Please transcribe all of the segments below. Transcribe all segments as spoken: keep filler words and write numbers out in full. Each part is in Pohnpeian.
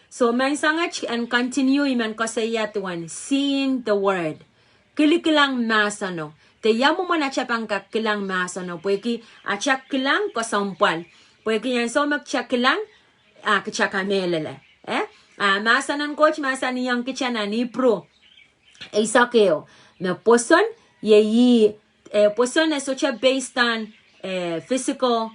So, menseng et en continue I men koasoia duwen seeing the word. Kilikilang mahseno. De ia mwomwen atail pahn kak kilang mahseno, pwehki atail kilang kesempwal. Pwehki ansou me kitail kilang, a kitail kamehlele. Eh? A mahsen en Koht mahsanihong kitail nan Ipru eisek ehu, me pwoson, iei, eh, pwoson e sohte based on, eh, physical,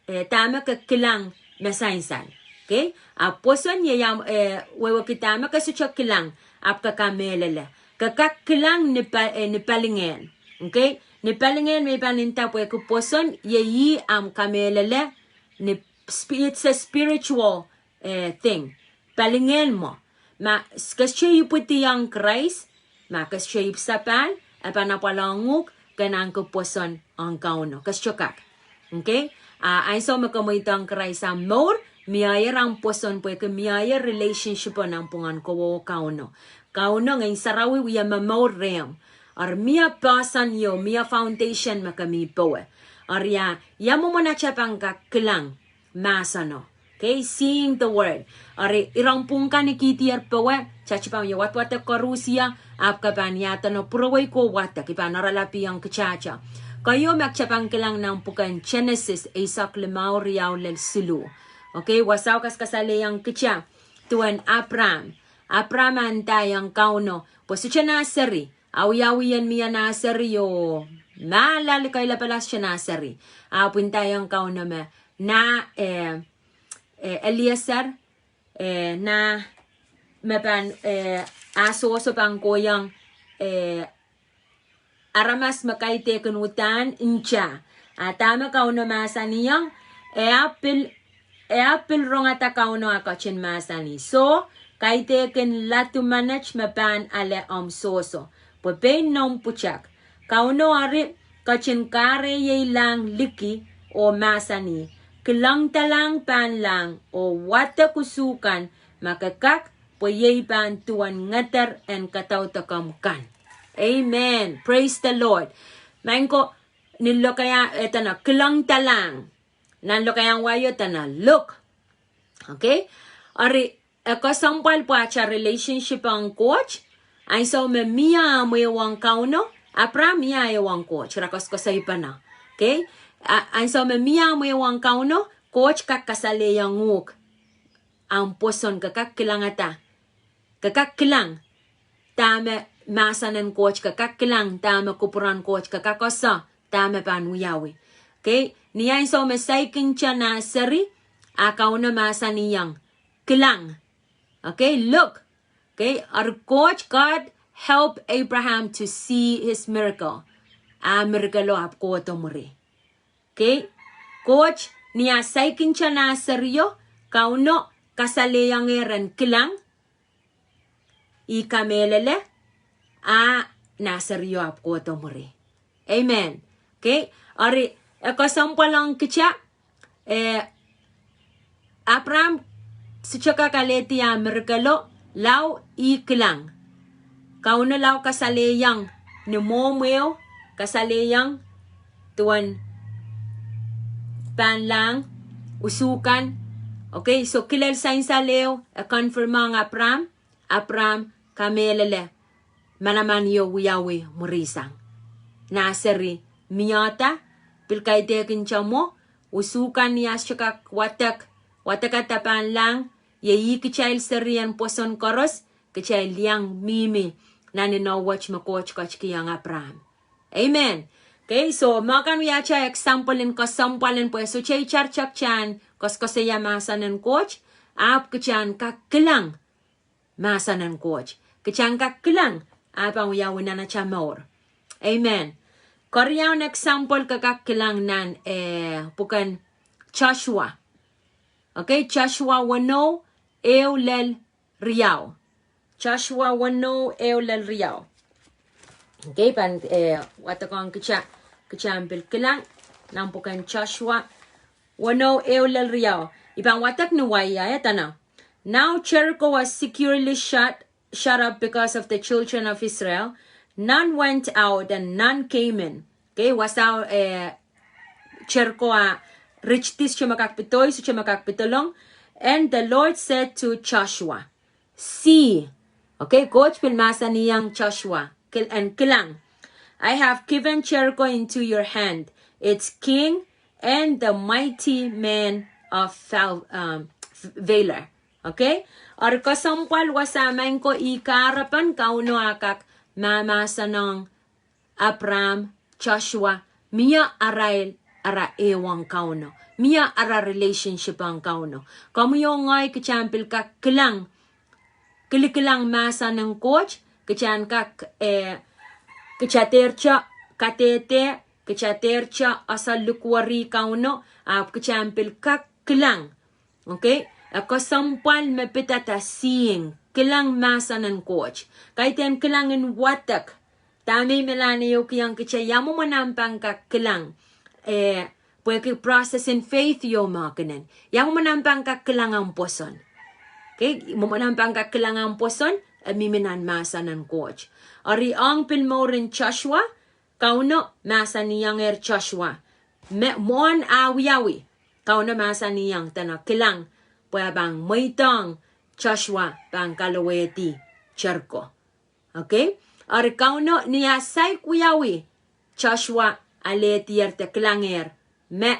eh, dahme ke kilang me sansal. Okay? A pwoson iei, eh, wehwehki dahme ke sohte kilang, ahpw ke kamehlele. Ke kak kilang ni pa-, eh, ni palingehn. Okay? Ni palingehn me I pahn nda pwehki pwoson iei ahmw kamehlele, ni spi-, it's a spiritual, eh, thing. Palingehn mwo. Ma s-, ke sohte ipwidiong Krais, ma ke sohte ipwsapahl, e pahn apwal ong uhk, ke nda ke pwoson ong Kauno. Ke sohte kak. Okay? A, ansou me ke mweidohng Krais ahmw mour, mie ira ahmw pwoson pwehki mie relationship o nan pwungen kowe oh Kauno. Kauno Ngehn Sarawi wia momour rehmw. Eri mie person ieu, mie foundation me ke mi powe. Eri ia, ia mwomwen atail pahn kak kilang mahseno. Okay, seeing the word. Eri ira pwung kan kihdier powe, kitail pahn wia wadwadek koaros ia, ahpw ke pahn ia dene pwurowei ko wadek, I pahn oaralapihong kitail. Keieu me kitail pahn kilang nan pwuken Genesis eisek limau, riau lel siluh. Okay, wasao kaskasalehiong kitail duwen Apraam. Apraam a ndaiong Kauno, pwe sohte nah seri, awiawih en mie nah seri oh, ma lel kailapala sohte nah seri. Ahpw ndaiong Kauno me, nah, eh, eh, Elieser, eh, nah, me pahn, eh, ah sohso pahn kohiong, eh, aramas me kaidehkin uhdahn nta. A dahme Kauno mahsanihong, e ahpw pil, e ahpw pil rongada Kauno ah ketin mahsanih. Soh, kaidehkin ladu menet me pahn ale omw sohso. Pwe pein noumw pwutak. Kauno eri ketin kahrehiei lahng liki oh mahsanih, kilangda lahng pahn lahng oh wadek usukan ma ke kak, pwe iei pahn duwen ngeder en kadaudokomw kan. Amen. Praise the Lord. Maing ko, ni lokaiahn, eh, dene kilangda lahng. Nan lokaiahn wai o dene look. Okay? Eri, e kesempwal pwe atail relationship ong Koht, ansou me mie ah mwehi ong Kauno, Apraam mie ah ehu ong Koht, ira koasokoasoipene. Okay? A, ansou me mie ah mwehi ong Kauno, Koht kak kasalehiong uhk ahmw pwoson, ke kak kilangada. Ke kak kilang dahme mahsen en Koht, ke kak kilang dahme kupwuren Koht, ke kak koasoia dahme pahn wiawi. Okay, ni ansou me saikinte nah seri, a Kauno mahsanihong, kilang. Okay, look. Okay, eri Koht, God help Abraham to see his miracle. Ah miracle o ahpw kohdo mwuri. Okay, Koht ni ah saikinte nah serio, Kauno kasalehiong ren kilang, ih kamehlele, a nah serio ahpw kohdo mwuri. Amen. Okay, eri, e kesempwal ong kitail, eh, Apraam sohte kak alehdi ah miracle o, lao ih kilang. Kauno lao kasalehiong ni mwohmw ehu, kasalehiong duwen pahn lahng, usukan. Okay, so kilel sansal ehu, e confirm ong Apraam, Apraam kamehlele, manaman ieu wiawi mwurin sang. Nah seri miehda, pil kaidehkinte mwo, usukan ni ah sohte kak wadek, wadekada pahn lahng, iei kitail serien pwoson koaros, kitail iang mihmi nan inou wet me Koht ketikihong Apraam. Amen. Okay, so ma ke kin wia atail example en kesempwal en pwe sohte itar tok kitail en koasokoasoia mahsen en Koht, ahpw kitail en kak kilang mahsen en Koht. Kitail en kak kilang, ahpw pahn wiawi nan atail mour. Amen. Keriaun example ke kak kilang nan, eh, pwuken Joshua. Okay, Joshua weneu, ehu lel riau. Joshua weneu, ehu lel riau. Okay, pahn, eh, wadekohng kitail, kitail en pil kilang nan pwuken Joshua weneu, ehu lel riau. I pahn wadek ni wai ia, eh, dene. Now Jericho was securely shut, shut up because of the children of Israel. None went out and none came in. Okay, wasao, eh, Jericho a ritidi, sohte me kak pedoi, sohte me kak pedolong. And the Lord said to Joshua, "See," okay, Koht pil mahsanihong Joshua, kil-, en kilang, "I have given Jericho into your hand, its king, and the mighty men of Val-, um, valor." Okay? Eri kesempwal wasa maing ko, ih kahrepen Kauno a kak mahmahsanihong Abraham, Joshua, mie arail, ara ehu ong Kauno. Mie ara relationship ong Kauno. Komwi oh ngehi kitail en pil kak kilang, kilikilang mahsen en Koht, kitail en kak, eh, kitail dehr te kadehde, kitail dehr te ese likwerih Kauno, ahpw kitail en pil kak kilang. Okay? E kesempwal me pidada seeing, kilang mahsen en Koht. Kaidehn kilang en wadek. Dahme I men ale ehu kihong kitail, ia mwomwen omw pahn kak kilang, eh, pwehki process en faith ieu me kinen. Ia mwomwen omw pahn kak kilang omw pwoson. Okay? Mwomwen omw pahn kak kilang omw pwoson, e mihmi nan mahsen en Koht. Eri ong pil mouren Joshua, Kauno mahsanihongehr Joshua. Me mwohn ah wiawi, Kauno mahsanihong dene kilang, pwe e pahn mweidohng Joshua pahn kalowehdi Jericho. Okay? Eri Kauno ni ah saik wiawi, Joshua alehdier de kilangehr me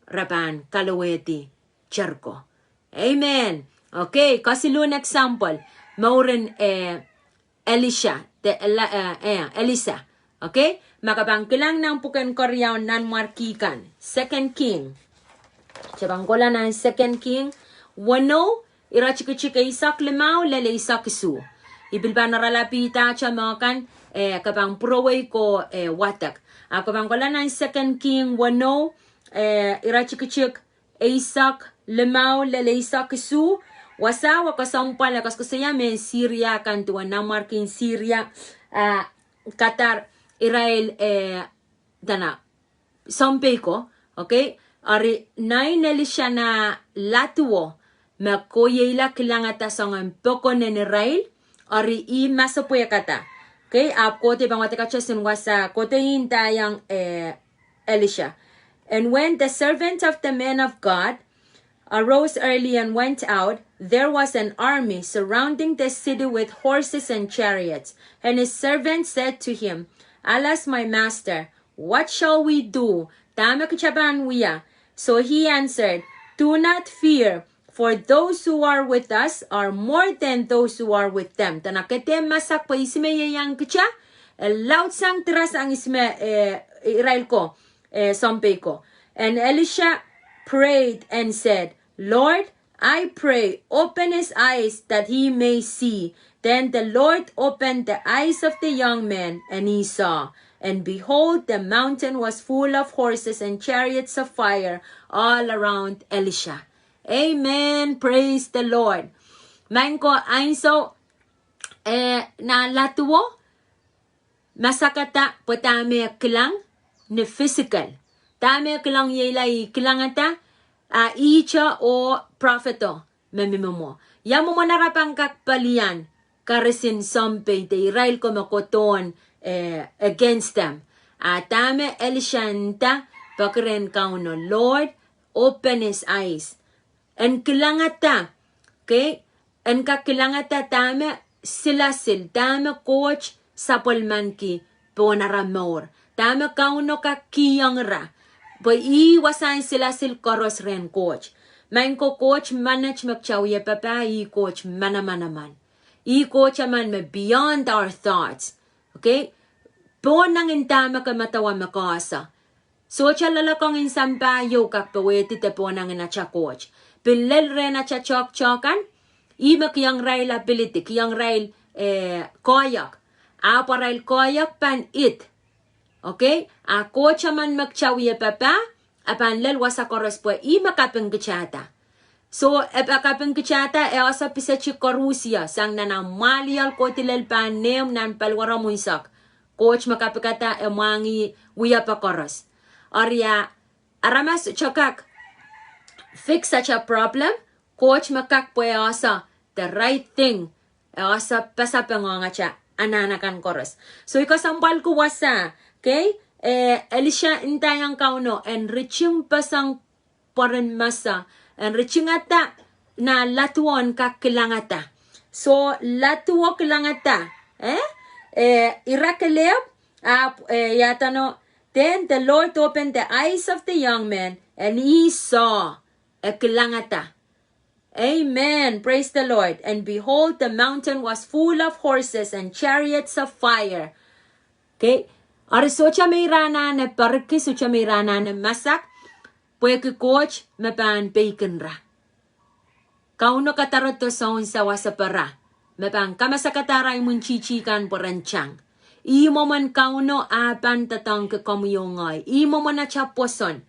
re pahn kalowehdi Jericho. Amen. Okay, kesiluhn example. Mouren, eh, Elisha, de Eli-, eh, eh, Elisa. Okay? Ma ke pahn kilang nan pwuken Keriau Nanmwarki kan. Second King. Kitail pahn kohla nan Second King. Weneu, iretikitik eisek limau lel eisek isuh. I pil pahn ralapihda kitail me kan, eh, ke pahn pwurowei ko, eh, wadek. Ahpw ke pahn kohla nan Second King weneu, eh, iretikitik eisek limau lel eisek isuh, wasa wet kesempwal e koasoakoasoia mehn Syria kan duwen nanmwarkien Syria, ah, kadar irail, eh, dene, sounpei ko, okay? Eri nein Elisha nah laduo, me koieila kilangada soangen pokon en irail, eri ih masepwehkada. Okay, ahpw kohdo pahn wadek kitail sang wasa, kohdo ih ndaiong, eh, Elisha. And when the servant of the man of God arose early and went out, there was an army surrounding the city with horses and chariots. And his servant said to him, "Alas, my master, what shall we do? Dahme kitail pahn wia?" So he answered, "Do not fear, for those who are with us are more than those who are with them." Dene ke dehr masak pwe ihs me ieiang kitail, e laudsang dirasang ihs me, eh, irail ko, eh, sounpei ko. And Elisha prayed and said, "Lord, I pray, open his eyes that he may see." Then the Lord opened the eyes of the young man, and he saw. And behold, the mountain was full of horses and chariots of fire all around Elisha. Amen. Praise the Lord. Maing ko, ansou, eh, nah laduo masakada pwe dahme e kilang ni physical. Dahme e kilang ieila, ih kilangada, ah, ihte oh prophet o me mihmi mwo. Ia mwomwen ara pahn kak pelian karisin sounpei de irail ko me kohdohn, eh, against them. Ah, dahme Elisha nda, peki rehn Kauno, Lord, open his eyes. En kilangada, okay? En kak kilangada dahme silasil, dahme Koht sapwellimaniki pohn ara mour. Dahme Kauno kak kihong ira. Pwe ih wasahn silasil koaros rehn Koht. Maing ko, Koht menet me kitail wie papah, ih Koht manaman emen. Ih Koht emen me beyond our thoughts. Okay? Pohnangin dahme ke medewe me ke ese. Sohte loalokong en sampah ieu kak powehdi de pohnangin atail Koht. Pil lel rehn atail toahkte kan, ih me kihong irail ability, kihong irail, eh, koahiek. Ahpw arail koahiek pahn id. Okay? A Koht emen me kitail wie papah, e pahn lel wasa koaros pwe ih me kapingkitailda. So, e pahn kapingkitailda, e ese pisetik koaros ie, sang nan ah mwahliel kohdi lel pahn nehm nan paliwar menseng. Koht me kapikada e mwahngih wiepe koaros. Eri a aramas sohte kak fix atail problem, Koht me kak pwe e ese the right thing, e ese pasapeng ong atail anahn akan koaros. So, I kesempwalki wasa, okay? Eh, Elisha ndaiong Kauno, en ritingpeseng pwoaren mese, en ritingada nah laduo en kak kilangada. So, laduo kilangada, eh? Eh, ira kelehpw, ahpw, eh, iadeno, then the Lord opened the eyes of the young man, and he saw, e kilangada. Amen. Praise the Lord. And behold, the mountain was full of horses and chariots of fire. Okay. Eri sohte me ira anahne periki, sohte me ira anahne masak, pwehki Koht me pahn peikin ira. Kauno kadarodo sounsawas pahra, me pahn kamasakada imwintihti kan pwe ren tang. Ih mwomwen Kauno ah pahn doadoahngki komwi oh ngehi. Ih mwomwen atail pwoson.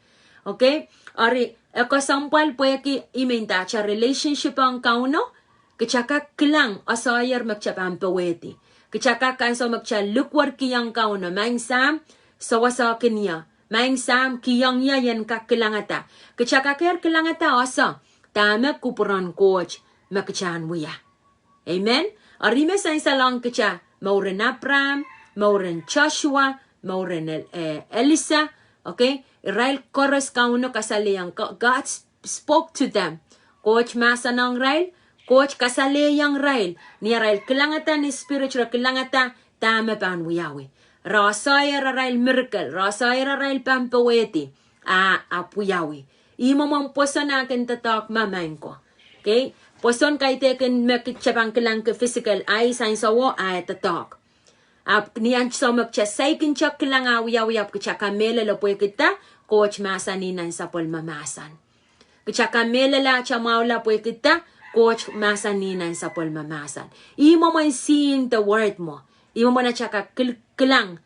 Okay? Eri, e kesempwal pwehki ih me nda atail relationship ong Kauno, kitail kak kilang asoier me kitail pahn powehdi. Kitail kak ansou me kitail likwerkihong Kauno, Maing Sahm, sewesehkin ie. Maing Sahm, kihong ie ien kak kilangada. Kitail kakehr kilangada ese dahme kupwuren Koht me kitail en wia. Amen. Eri me sansalohng kitail, mouren Abraham, mouren Joshua, mouren El-, eh, Elisa. Okay? Irail koaros Kauno kasalehiong, Go-, God sp-, spoke to them. Koht mahsanihong irail, Koht kasalehiong irail. Ni arail kilangada ni spirit, re kilangada dahme pahn wiawi. Re asoier arail miracle, re asoier arail pahn powehdi, a, ahpw wiawi. Ih mwomwen pwoson ah kin doadoahk ma, maing ko. Okay? Pwoson kaidehkin me kitail pahn kilangki physical eyes, ansowo, a e doadoahk. Ahpw ni ansou me kitail saikinte kilang ah wiawi, ahpw kitail kamehlele pwehki dah, Koht mahsanih nan sapwellime mahsen. Kitail kamehlele atail mwahula pwehki dah, Koht mahsanih nan sapwellime mahsen. Ih mwomwen seeing the word mwo. Ih mwomwen atail kak kil-, kilang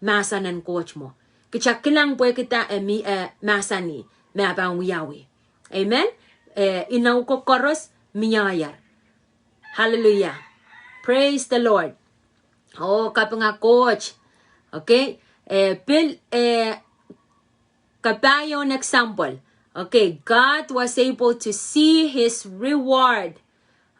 mahsen en Koht mwo. Kitail kilang pwehki dah, e mih, e mahsanih me e pahn wiawi. Amen. Eh, inou ko koaros mieier. Hallelujah. Praise the Lord. Oh, kapinga Koht. Okay. Eh, pil, eh, kapai on example. Okay, God was able to see his reward.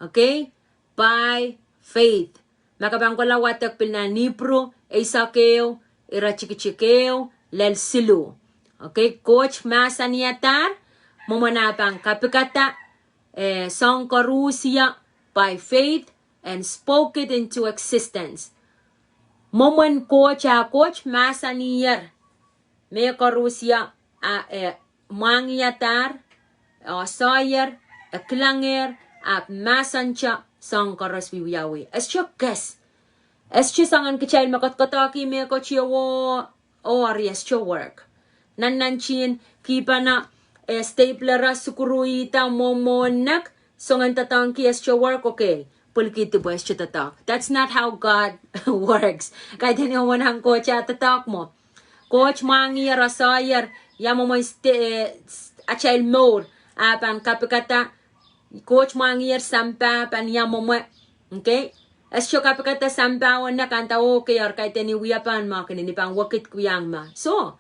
Okay, by faith. Ma ke pahn kohla wadek pil nan Ipru, eisek ehu, ire tikitik ehu, lel siluh. Okay, Koht mahsanihadahr, mwomwen ah pahn kapikada, eh, soahng koaros ie by faith and spoke it into existence. Mwomwen Koht ah Koht mahsaniher. Me koaros ie, a, e, mwahngihadahr, e, asoier, e, kilangehr, ahpw mahsante soahng koaros wiwiawi. E sohte kes. E sohte soangen kitail me kodokodohki mehkot ie oh, oh, eri e sohte work. Nan nantihn kihpene, e, stapler, sukuruhda, mwomwohnek, soangen doadoahngki e sohte work, okay. Pwilikihdi pwe e sohte doadoahk. That's not how God works. Kaidehn mwomwen ahn Koht ah doadoahk mwo. Koht mwahngiher, asoier, ia mwomwen st-, eh, s-, atail mour, ah pahn kapikada, Koht mwahngiher sampah pahn ia mwomwe. Okay? E sohte kapikada sampah oh nek ah nda, okay, ar kaidehn wia pahn mahkenen, I pahn wekidki wiahiong ma. So,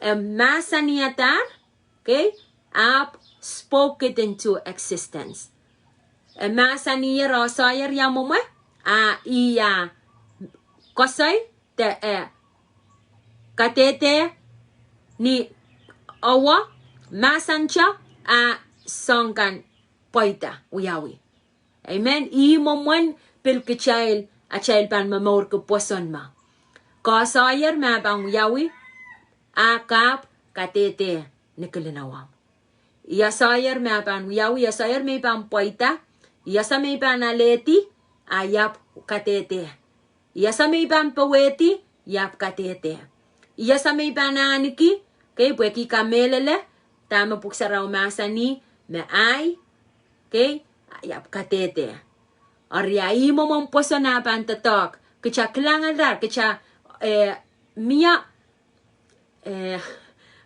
e mahsanihadahr, okay, ahpw spoke it into existence. E mahsaniher, asoier ia mwomwe, a ia koasoi, de, eh, kadehde ni awa, mahsante, a soahng kan pweida, wiawi. Amen. Ih mwomwen pil kitail, atail pahn momourki pwoson ma. Koasoier me pahn wiawi, a kapw kadehde ni kilin awau. Ia soier me pahn wiawi, ia soier me pahn pweida, ia soh me pahn alehdi, a iapw kadehde. Ia soh me pahn powehdi, iapw kadehde. Ia soh me pahn ahniki, okay, pwehki kamehlele dahme Pwuhk Sarawi mahsanih, me ahi, okay, iapw kadehde. Eri ia ih mwomwen pwoson ah pahn doadoahk, kitail kilangadahr, kitail, eh, mie eh,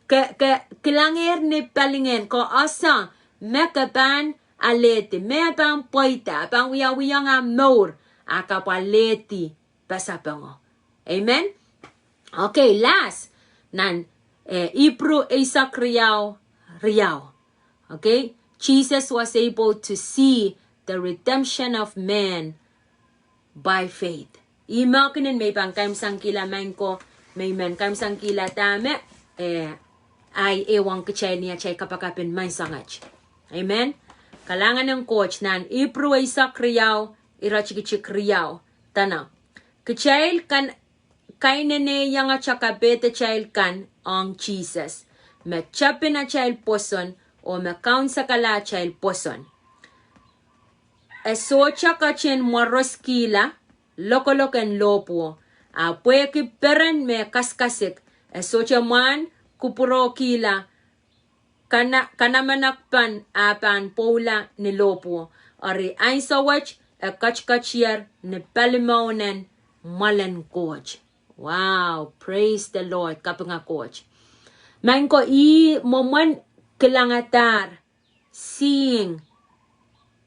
ke, ke kilangehr ni palingehn, ke ese me ke pahn alehdi, me pahn pweida, pahn wiawihong ah mour, a kapw alehdi pasapengo. Amen? Okay, last, nan, eh, Ipru eisek riau, riau. Okay? Jesus was able to see the redemption of man by faith. Ih mahkenen me I pahn kaimwisekihla maing ko, me I men kaimwisekihla dahme, eh, ahi ehuong kitail ni atail kapakap en menseng et. Amen. Kalahngan en Koht nan Ipru eisek riau, iretikitik riau, dene: Kitail kan kaineneiengete kapehdatail kan ong Sises, me tepin atail pwoson oh me kaunsekala atail pwoson. E sohte ketin mwoareskihla lokolok en lohpwuo, a pwehki peren me kasikasik, e sohte mwahn kupwurokihla kana-, kanamanekpen ah pahn pwoula ni lohpwuo. Eri ansou wet e ketiketier ni palimaun en mwoalen Koht. Wow, praise the Lord, kapinga Koht. Maing ko, ih mwomwen kilangadahr, seeing,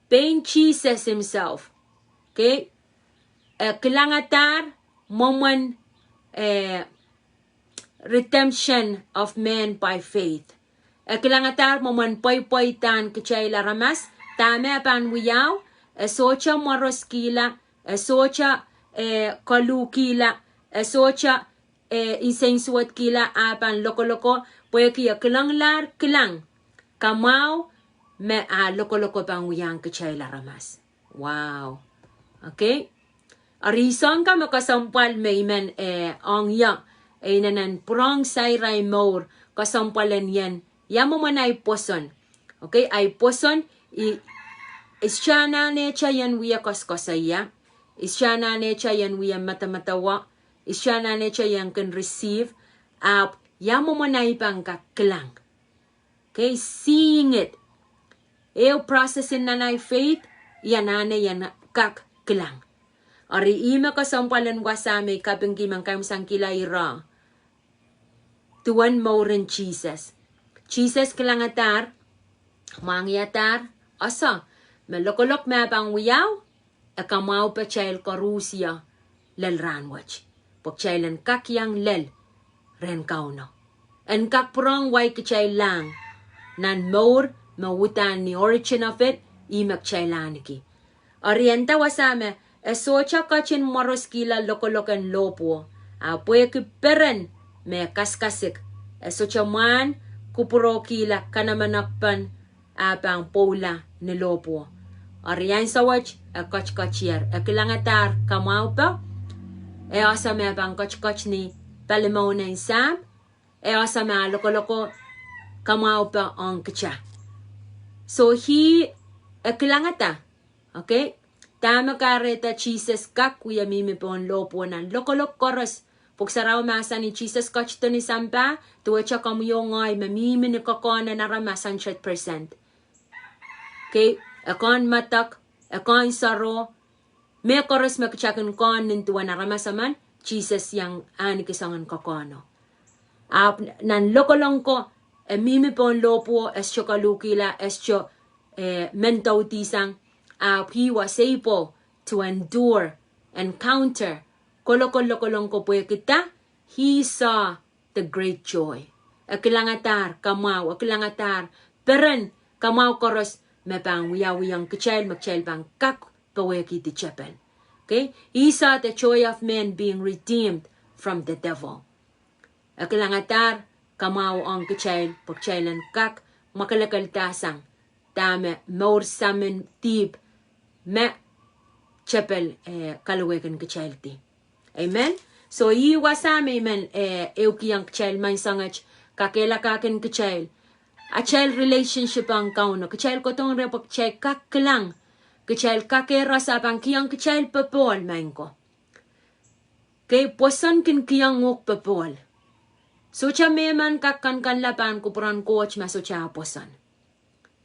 pein Sises himself. Okay? E kilangadahr mwomwen, eh, redemption of man by faith. E kilangadahr mwomwen pweipweidahn kitail aramas, dahme e pahn wiahu, e sohte mwoareskihla, e sohte, eh, koluhkihla, e sohte, eh, insensuwedkihla ah pahn lokoloko, pwehki e kilanglahr kilang kamwahu me ah lokoloko pahn wiahiong kitail aramas. Wow. Okay. Eri soang ka me kesempwal me I men, eh, ong ie, e inenen pwurehng sair ahi mour, kesempwal en ien, ia mwomwen ahi pwoson. Okay, ahi pwoson, i, I sohte anahnehte ien wie koasokoasoia, I sohte anahnehte ien wie medemedewe, I sohte anahnehte ien kin receive, ahpw ia mwomwen ahi pahn kak kilang. Okay, seeing it. Ehu process en nan ahi faith, I anahne ien kak kilang. Eri ih me kesempwal en wasa me I kapingki men kaimwisekihla ira. Duwen mouren Sises. Sises kilangadahr, mwahngiadahr, ese me lokolok me e pahn wiahu, e kamwahu patail koaros ie lel rahnwet. Pwe kitail en kak iang lel rehn Kauno. En kak pwurehng wai kitail lahng nan mour me uhdahn ni origin of it, ih me kitail ahneki. Eri e nda wasa me, e sohte ketin mwoareskihla lokolok en lohpwuo, a pwehki peren me kasikasik, e sohte mwahn kupwurokihla kanamanekpen ah pahn pwoula ni lohpwuo. Eri ansou wet e ketiketier, e kilangadahr kamwahupe, e ese me e pahn ketiket ni palimaun en Sahm, e ese me ah lokoloko kamwahupe ong kitail. So ih, e kilangada, okay? Dahme kahrehda Sises kak wie mihmi pohn lohpwuo nan lokolok koaros. Pwuhk Sarawi mahsanih Sises ketido ni sampah, duwehte komwi oh ngehi me mihmi ni kokohn en aramas hundred percent. Okay, e kohn medek, e kohn saro, mehkoaros me kitail kin kohn nin duwen aramas emen, Sises iang ahneki soangen kokohno. Ahpw nan lokolok ko, e mihmi pohn lohpwuo, e sohte koluhkihla, e sohte, eh, men doudisang, ahpw he was able to endure, encounter, kolokol lokolok ko pwehki da, he saw the great joy. E kilangadahr kamwahu, e kilangadahr peren kamwahu koaros me pahn wiawi ong kitail me kitail pahn kak powehkihdi tepel. Okay? He saw the joy of men being redeemed from the devil. E kilangadahr kamwahu ong kitail pwe kitail en kak mwakelekeldahsang dahme mour samin dihp me tepel, eh, kalowehkin kitaildi. Amen. So ih wasa me I men, eh, ehukihong kitail menseng wet, kakehlakahkin kitail atail relationship ong Kauno, kitail kohdohng reh pwe kitail kak kilang, kitail kak ehrasa pahn kihong kitail popohl, maing ko. Okay, pwoson kin kihong uhk popohl. Sohte mehmen kak kankanla pahn kupwuren Koht ma sohte ah pwoson.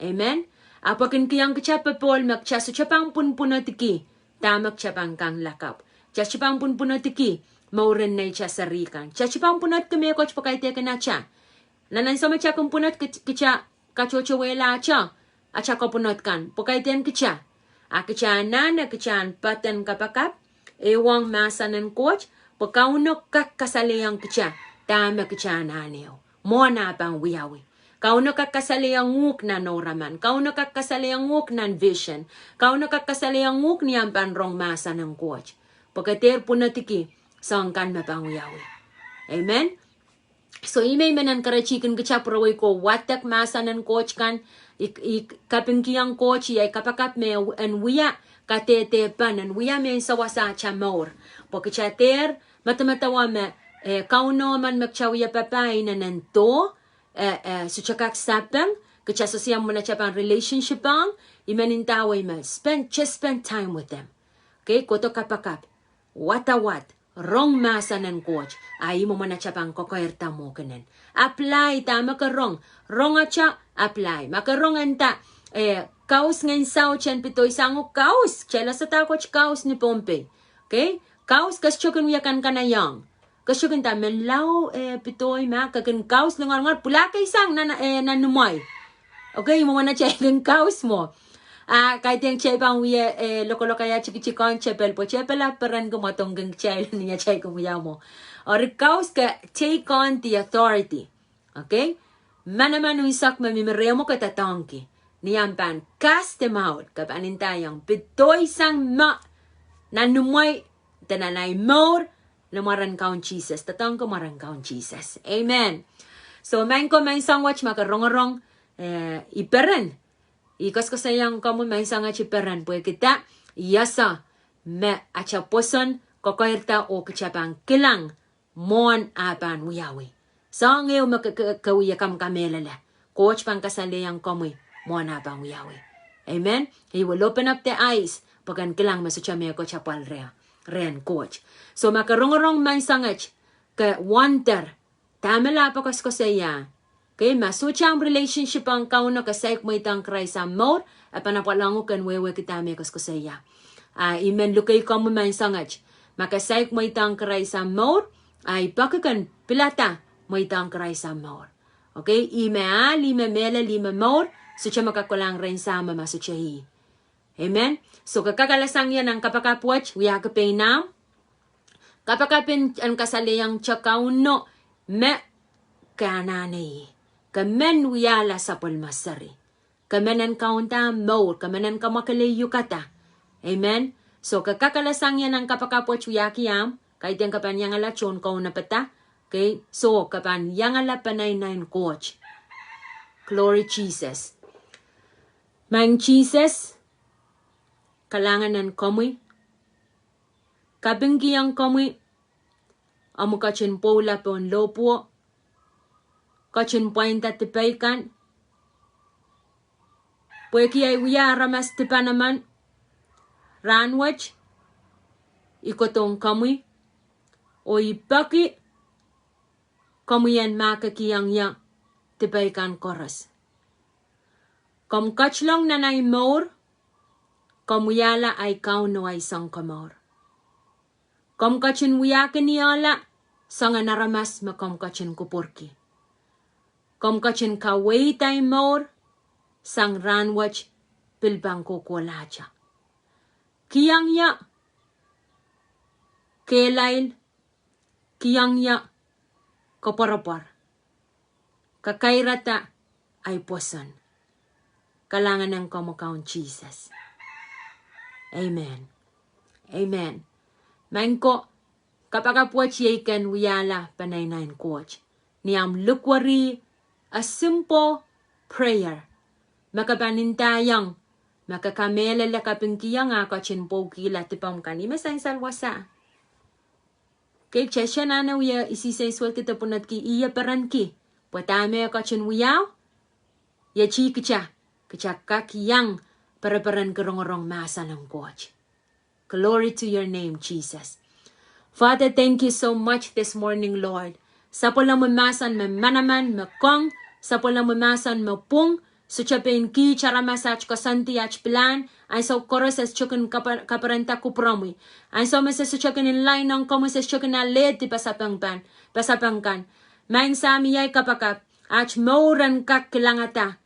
Amen. Ahpw e kin kihong kitail popohl me kitail sohte pahn pwunpwunodki dahme kitail pahn kang lakapw. Kitail sohte pahn pwunpwunodki mouren neitail serihkan. Kitail sohte pahn pwunodki mehkot pwe kaidehkin atail. Nan ansou me kitail kin pwunod kit-, kitail katohtohwehla atail, atail kapwunod kan pwe kaidehn kitail. A kitail anahne kitail en patehng kapakap, ehuong mahsen en Koht, pwe Kauno kak kasalehiong kitail dahme kitail anahne ehu. Mwohn ah pahn wiawi. Kauno kak kasalehiong uhk nan ouraman. Kauno kak kasalehiong uhk nan vision. Kauno kak kasalehiong uhk ni ahmw pahn rong mahsen en Koht. Pwe ke dehr pwunodki soahng kan me pahn wiawi. Amen. So ih me I men encourage-ihkin kita pwurewei ko wadek mahsen en Koht kan, I, I kapingkihong Koht, I ei kapakap me en wia kadehde pahn, en wia mehn sawasa atail mour. Pwe kita dehr medemedewe me, eh, Kauno emen me kita wia papah inenen doh, eh, eh, sohte kak sapeng, kita sehse ia mwomwen atail pahn relationship ong, I men ndahwei me spend, just spend time with them. Okay, kohdo kapakap, wadawad, rong mahsen en Koht, a ih mwomwen atail pahn kokoirda mwo kenen. Apply dahme ke rong, rong atail apply. Ma ke rong nda, eh, kaus ngehn saut en pedoisang uhk, kaus, kitail ese dahkot kaus ni Pohnpei. Okay, kaus ke sohte kin wia kankanaiong. Ke sohte kin nda menlau, eh, pedoi ma ke kin kaus lingorngor, pwulakei sang nan, eh, nan imwei. Okay, ih mwomwen atail kin kaus mwo. A kaidehn kitail pahn wia, eh, lokolok ia tikitik ong tepel, pwe tepel ahpw perenki mwadongkin kitail ni atail kin wia mwo. Eri kaus ke take on the authority. Okay? Manaman unsek me mihmi rehmw ke doadoahngki. Ni ahmw pahn cast them out, ke pahn ndaiong pedoisang mwo nan imwei, de nan ahi mour, ni mwaren Kaun Sises, doadoahngki mwaren Kaun Sises. Amen. So, maing ko, maing sang wet ma ke rongorong, eh, I peren, I koasokoasoiong komwi maing sang wet I peren, pwehki dah, I ese me atail pwoson kokoirda oh kita pahn kilang mwohn ah pahn wiawi. Soangen ehu me ke, ke, ke wia, ke kamehlele. Koht pahn kasalehiong komwi mwohn ah pahn wiawi. Amen. He will open up the eyes, pwe ken kilang me sohte mehkot apwal reh, rehn Koht. So ma ke rongorong maing sang wet, ke wonder, dahme lao pahn koasokoasoia. Okay, ma sohte ahmw relationship ong Kauno, ke saik mweidohng Krais ahmw mour, e pahn apwal ong uhk en wehwehki dahme koasokoasoia. A I men lukei komwi maing sang wet, ma ke saik mweidohng Krais ahmw mour, a I peki ken pilada mweidohng Krais ahmw mour. Okay, ih me ahl, ih me mehlel, ih me mour, sohte me kak kolahng rehn Sahmo ma sohte ih. Amen. So ke kak alasang ie nan kapakap wet, wiahki pein ahmw. Kapakap en, en kasalehiong kita Kauno me ke anahne ih. Ke men wiahla sapwellime seri. Ke men en kaunda mour, ke men en kamwakele uhkada. Amen. So ke kak alasang ie nan kapakap wet wiahki ahmw, kaidehn ke pahn iangala tohn kaunopada. Okay, so ke pahn iangala peneinei en Koht. Glory Jesus. Maing Sises, kalahngan en komwi. Kapingkihong komwi, omw ketin pwoula pohn lohpwuo, ketin pwainda dipei kan, pwehki ei wia aramas dipan emen. Rahnwet I kohdohng komwi, oh I peki komwi en mahkikihong ie dipei kan koaros. Komw ketilong nan ahi mour, komw wiahla ahi Kaun oh ahi Sounkomour. Komw ketin wiahkiniehla soangen aramas me komw ketin kupwurki. Komw ketin kaweid ahi mour, sang rahnwet pil pahn kohkohlahte. Kihong ie kehlail, kihong ie koapworopwor. Kakairada ahi pwoson. Kalahngan en komwi Kaun Sises. Amen. Amen. Maing ko, kapakap wet iei ken wiahla peneinei en Koht. Ni ahmw likwerih a simple prayer, me ke pahn ndaiong me ke kamehlele, kapingkihong, a ketin pwoukihla dipomw kan. Ih me sansal wasa. Okay, kitail anahne wia isihseng suwed kitail pwunodki ih e perenki. Pwe dahme e ketin wiawi, iei kitail, kitail kak iang pereperenki rongorong mahsen en Koht. Glory to your name, Jesus. Father, thank you so much this morning, Lord. Sapwellimomwi mahsen me manaman, me koang, sapwellimomwi mahsen me pwung, sohte pein kiht aramas aht koasoandi, aht pilahn, ansou koaros se sohte kin kapa-, kaperenda kupwuromwi. Ansou me se sohte kin inlainong komwi, se sohte kin alehdi pasapeng pahn, pasapeng kan. Maing Sahm, iei ahi kapakap, aht mour en kak kilangada.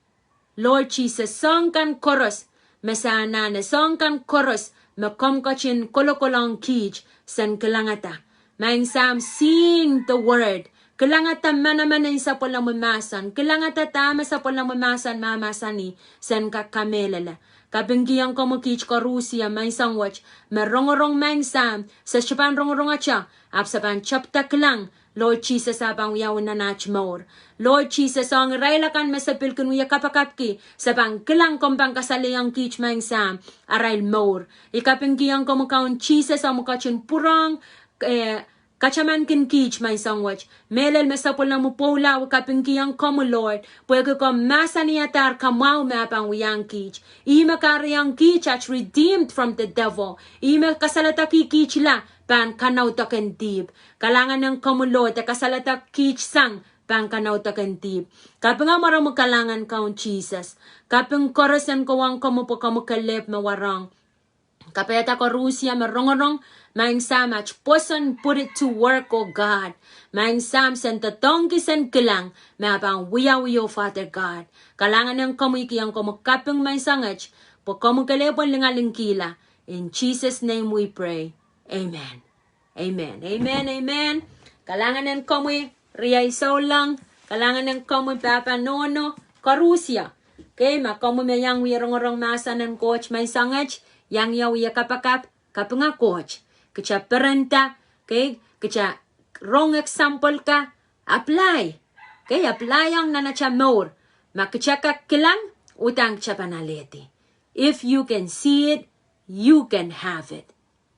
Lord Jesus, soahng kan koaros me se anahne, soahng kan koaros me komw ketin kolokolong kiht, sen kilangada. Maing Sahm, seeing the word. Kilangada manaman en sapwellimomwi mahsen. Kilangada dahme sapwellimomwi mahsen mahmahsanih, sen kak kamehlele. Kapingkihong komwi kiht koaros, iei maing sang wet, me rongorong maing Sahm, se sohte pahn rongorong ata, ahpw se pahn tepda kilang, Lord Jesus, a pahn wiawi nan aht mour. Lord Jesus, ong irail akan me se pil kin wie kapakapki, se pahn kilang komw pahn kasalehiong kiht, Maing Sahm, arail mour. I kapingkihong komwi Kaun Jesus, omwi ketin pwurehng, eh, katamankin kiht, Maing Sahm wet. Mehlel me sapwellimomwi pwoula, I kapingkihong komwi Lord, pwehki komw mahsanihadahr kamwahu me a pahn wiahiong kiht. Ih me kahrehiong kiht aht redeemed from the devil. Ih me kasaledekihkitla pahn kanaudoken dihp. Kalahngan en komwi Lord, e kasaledek kiht sang pahn kanaudoken dihp. Kaping en mwaromwi, kalahngan Kaun Jesus. Kaping koaros en kowe ong komwi pwe komwi kelehpw me warohng. Kapaiada koarusie me rongorong, Maing Sahm, aht pwoson, put it to work, oh God. Maing Sahm, sen doadoahngki, sen kilang me a pahn wiawi, oh Father God. Kalahngan en komwi, kihong komwi kaping, Maing Sahet, pwe komwi kelehpw en lingalingkihla. In Jesus' name we pray. Amen. Amen. Amen. Amen. Kalahngan en komwi, riei souleng. Kalahngan en komwi pahpa nohno, koarusie. Kei, ma komwi me iang wie rongorong mahsen en Koht, Maing Sahet, iang ie wie kapakap, kapinga Koht. Kitail perenda, kei, kitail rong example ka, apply. Kei, apply ong nan atail mour. Ma kitail kak kilang, uhdahn kitail pahn alehdi. If you can see it, you can have it.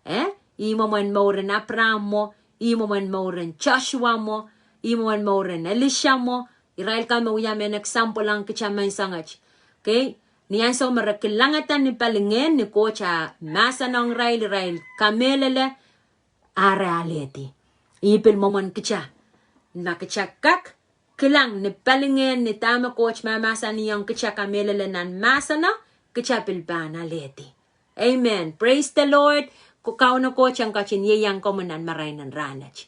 Eh? Ih mwomwen mour en Apraam mwo, ih mwomwen mour en Sosua mwo, ih mwomwen mour en Elisa mwo, irail kan me wia mehn example ong kitail, Maing Sahet. Kei, ni ansou me re kilangada ni palingehn ni Koht a mahsanihong irail, irail kamehlele, a re alehdi. Ih pil mwomwen kitail. Ma kitail kak kilang ni palingehn ni dahme Koht mahmahsanihong kitail, kamehlele nan mahseno, kitail pil pahn alehdi. Amen. Praise the Lord. Ko Kauno Koht en ketin ieiang komwi nan marain en rahnwet.